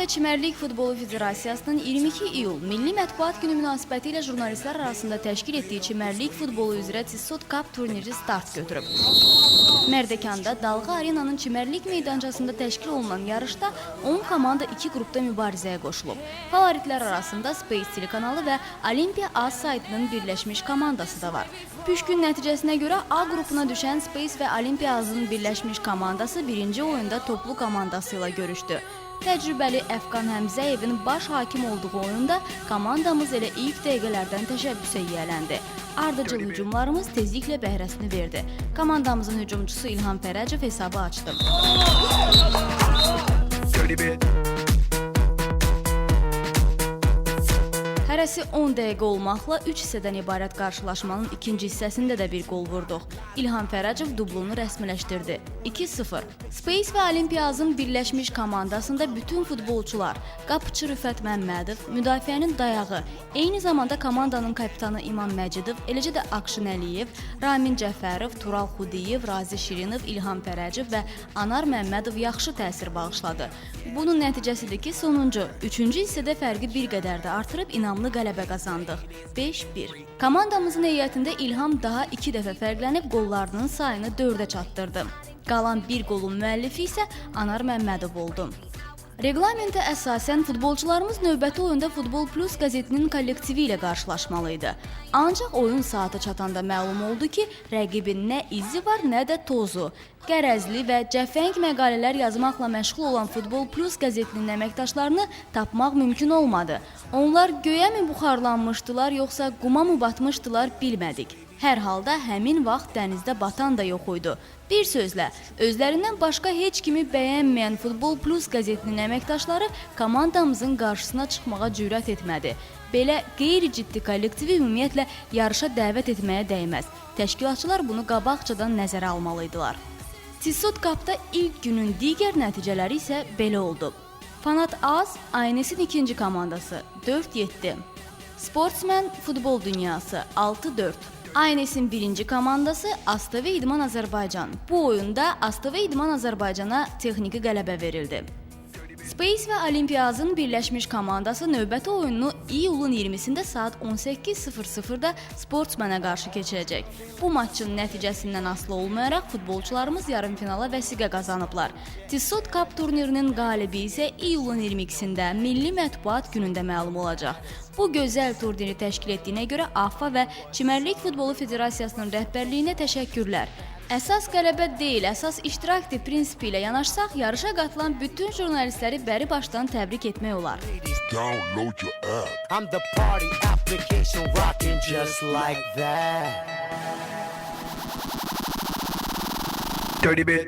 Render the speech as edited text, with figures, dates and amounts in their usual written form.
AFFA və Çimərlik Futbolu Federasiyasının 22 iyul Milli Mətbuat Günü münasibətilə jurnalistlər arasında təşkil etdiyi Çimərlik futbolu üzrə Tissot Cup turniri start götürüb. Mərdəkanda Dalğa Arenanın Çimərlik meydançasında təşkil olunan yarışda 10 komanda 2 qrupda mübarizəyə qoşulub. Favoritlər arasında Space telekanalı və Olimpiya A saytının birləşmiş komandası da var. Püşkün nəticəsinə görə A qrupuna düşən Space və Olimpiya Azın birləşmiş komandası birinci oyunda toplu komandası ilə görüşdü. Təcrübəli Əfqan Həmzəyevin baş hakim olduğu oyunda komandamız elə ilk dəqiqələrdən təşəbbüsə yiyələndi. Ardıcıl hücumlarımız tezliklə bəhrəsini verdi. Komandamızın hücumçusu İlham Fərəcov hesabı açdı. Dirty bit. Hərəsi 10 dəqiqə olmaqla 3 hissədən ibarət qarşılaşmanın ikinci hissəsində də bir qol vurduq. İlham Fərəcov dublunu rəsmiləşdirdi. 2-0. Space və Olimpiazın birləşmiş komandasında bütün futbolçular, qapıçı Rüfət Məmmədov, müdafiənin dayağı, eyni zamanda komandanın kapitanı İmam Məcidov, eləcə də Akşin Əliyev, Ramin Cəfərov, Tural Xudiyev, Razi Şirinov, İlham Fərəcov və Anar Məmmədov yaxşı təsir bağışladı. Bunun nəticəsidir ki, sonuncu, üçüncü hissədə fərqi bir qədər də artırıb inamlı qələbə qazandıq. 5-1. Komandamızın heyətində İlham daha 2 dəfə fərqlənib qollarının sayını 4-ə çatdırdı. Qalan bir qolun müəllifi isə Anar Məmmədov oldu. Reqlamentə əsasən futbolçularımız növbəti oyunda Futbol Plus qəzetinin kollektivi ilə qarşılaşmalı idi. Ancaq oyun saatı çatanda məlum oldu ki, rəqibin nə izi var, nə də tozu. Qərəzli və cəfəng məqalələr yazmaqla məşğul olan Futbol Plus qəzetinin əməkdaşlarını tapmaq mümkün olmadı. Onlar göyə mi buxarlanmışdılar, yoxsa quma mı batmışdılar bilmədik. Hər halda həmin vaxt dənizdə batan da yox idi. Bir sözlə, özlərindən başqa heç kimi bəyənməyən Futbol Plus qəzetinin əməkdaşları komandamızın qarşısına çıxmağa cürət etmədi. Belə qeyri-ciddi kollektivi ümumiyyətlə yarışa dəvət etməyə dəyməz. Təşkilatçılar bunu qabaqcadan nəzərə almalıydılar. Tissot Cup'da ilk günün digər nəticələri isə belə oldu. Fanat Az, ANS-in ikinci komandası 4-7. Sportsman Futbol Dünyası 6-4. ANS-in birinci komandası ASTV İdman Azərbaycan. Bu oyunda ASTV İdman Azərbaycana texniki qələbə verildi. Space və Olimpiazın birləşmiş komandası növbəti oyununu iyulun 20-sində saat 18:00-da Sportsmana qarşı keçirəcək. Bu maçın nəticəsindən asılı olmayaraq futbolçularımız yarımfinala vəsiqə qazanıblar. Tissot Cup turnirinin qalibi isə iyulun 22-sində Milli Mətbuat Günündə məlum olacaq. Bu gözəl turniri təşkil etdiyinə görə AFFA və Çimərlik Futbolu Federasiyasının rəhbərliyinə təşəkkürlər. Əsas qələbə deyil, əsas iştirakdır prinsipi ilə yanaşsaq, yarışa qatılan bütün jurnalistləri bəri başdan təbrik etmək olar. Download your app. I'm the party application rocking just like that. Dirty bit.